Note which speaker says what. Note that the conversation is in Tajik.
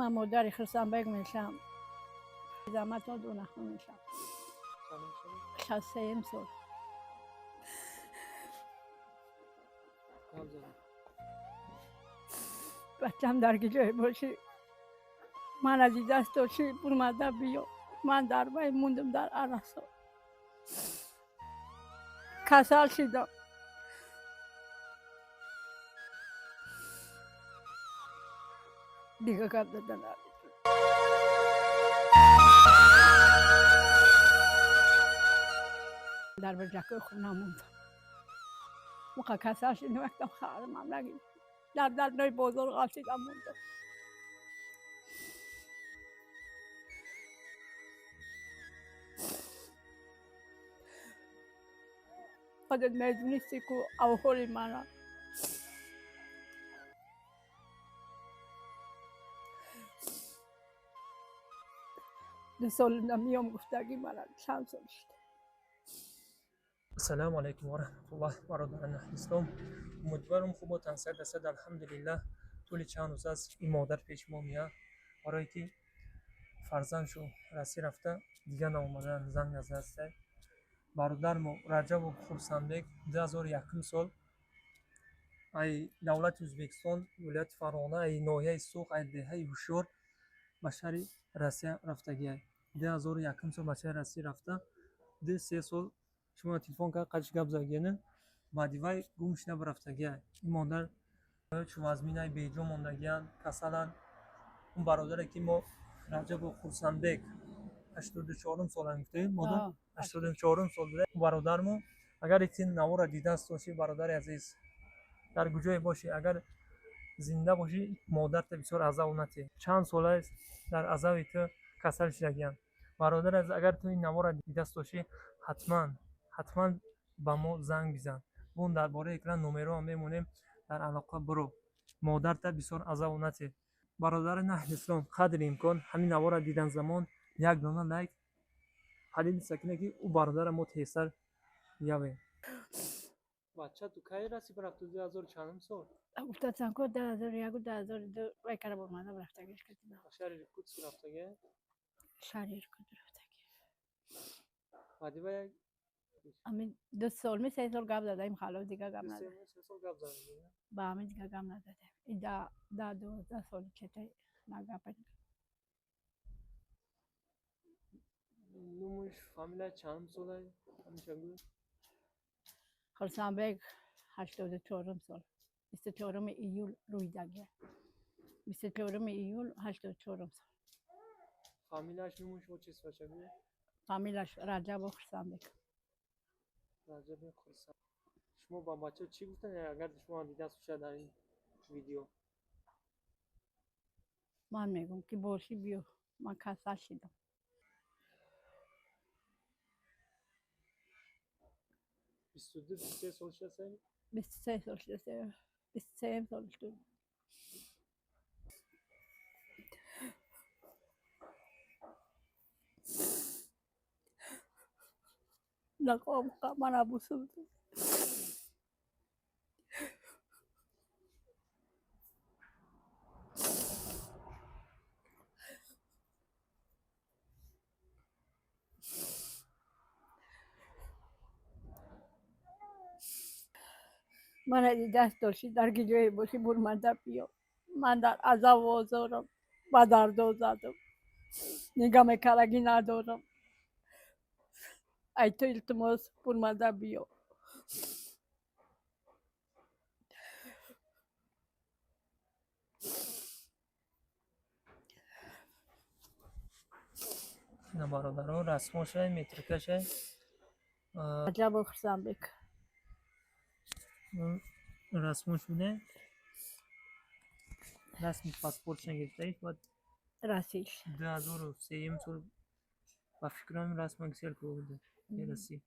Speaker 1: Ман модари Хурсандбек мешам. Замато дунаҳу мешам. 63-м сол. Бачам дар киҷое бошӣ, ман аз даст дошӣ, бурмада биё. Ман дар вай мондам, дар арасо. Касал шидам. Дига гап зада наметавонам. Дар баҷакои хона мондам. Муқа касал шидам, яктам харамам нагирифт. Дар дарнои бозор ғалтидам, мондам. Худат медонисти ку авҳоли мана. 2 сол намиём гуфтагӣ, мана чанд сол шуд.
Speaker 2: Ассалому алайкум ва раҳматуллоҳ, бародарони аҳли ислом. Умедворам, хуботан, 100%, алҳамдулиллаҳ. Тӯли чанд рӯз аст, ин модар пеши мо меяд, барое ки фарзандшу Россия рафта, дигар наомадан, занг назадааста. Бародармо Раҷабов Хурсандбек 2001 сол ай давлати Ӯзбекистон, вилояти Фарғона, ай ноҳияи Суғд, ай деҳаи Ҳушёр ба шаҳри Россия рафтагиай. 2001 сол ба шаҳри Россия рафта, 2-3 сол шумо телефон кард, қадиш гап задагиена, баъди вай гум шуда рафтагиай. Ин модар чу вазминай, беҷо мондагиянд, касаланд. Он бародаре ки мо, Раҷабов Хурсандбек, 84-ум солам гуфтем, модар, 84-ум сол буда. Бародармо, агар ин навора дидааст бошӣ, бародари азиз, дар куҷое бошӣ, агар зинда бошӣ, модарта бисёр азоб натиҳ. Чанд солааст, дар азоби ту касал шудагиям. Бародари азиз, агар ту ин навора дидааст бошӣ, ҳатман, ҳатман ба мо занг бизан. Бун дар бораи экран номероам мемонем, дар алоқа биро. Модарта бисёр азоб натиҳ. Бародарони аҳли ислом, қадри имкон ҳамин навора дидан замон як дона лайк ҳалили сакина, ки ӯ бародара мо тезтар явем. Бача ту кай расид, рафту, 2000 чандум сол?
Speaker 1: Гуфтасан ко 2001, 2002 вай кара бурмада рафтагиш кардам.
Speaker 2: Ба шаҳри Иркутск рафтагӣ?
Speaker 1: Шаҳри Иркут рафтагӣ.
Speaker 2: Баъди вай як
Speaker 1: Ами 2 сол ми 3 сол гап задаем, халос, дига гап назадем.
Speaker 2: 3 сол гап задем.
Speaker 1: Ба ҳамин дига гап назадем. И 10-12 соли четай на гапа.
Speaker 2: Номуш, фамилия, чандум солай? Ҳамеша гӯ.
Speaker 1: Хурсандбек 84-ум сол. 24-уми июл рӯйдагия. 24-уми июл 84-ум сол.
Speaker 2: Фамилияш, номуш, отчествоша гӯ.
Speaker 1: Фамилияш Раҷабов Хурсандбек.
Speaker 2: Раҷаби Хурсанд. Шумо ба бача чӣ гуфтед, агар шумо дидааст бошад дар ин видео?
Speaker 1: Ман мегӯм, ки бошӣ, биё. Ман касал шидам.
Speaker 2: 22, 23 сол шудааст?
Speaker 1: 23 сол шудааст. 23-м сол шуд. Нақом мана бусуд. Мана даст дошӣ, дар киҷое бошӣ, бурмада биё. Ман дар азабу озорам, ба дардо задам. Нига мекарагӣ надорам. Ай ту илтимос, бурмада биё.
Speaker 2: Ина, бародаро, расмошай, метрикашай.
Speaker 1: Раҷабов Хурсандбек.
Speaker 2: Расмош буде, расми паспортша гирифтаиш, баъд
Speaker 1: Расиш.
Speaker 2: 2003-юм сол, ба фикрам, расма гисел буде расӣ.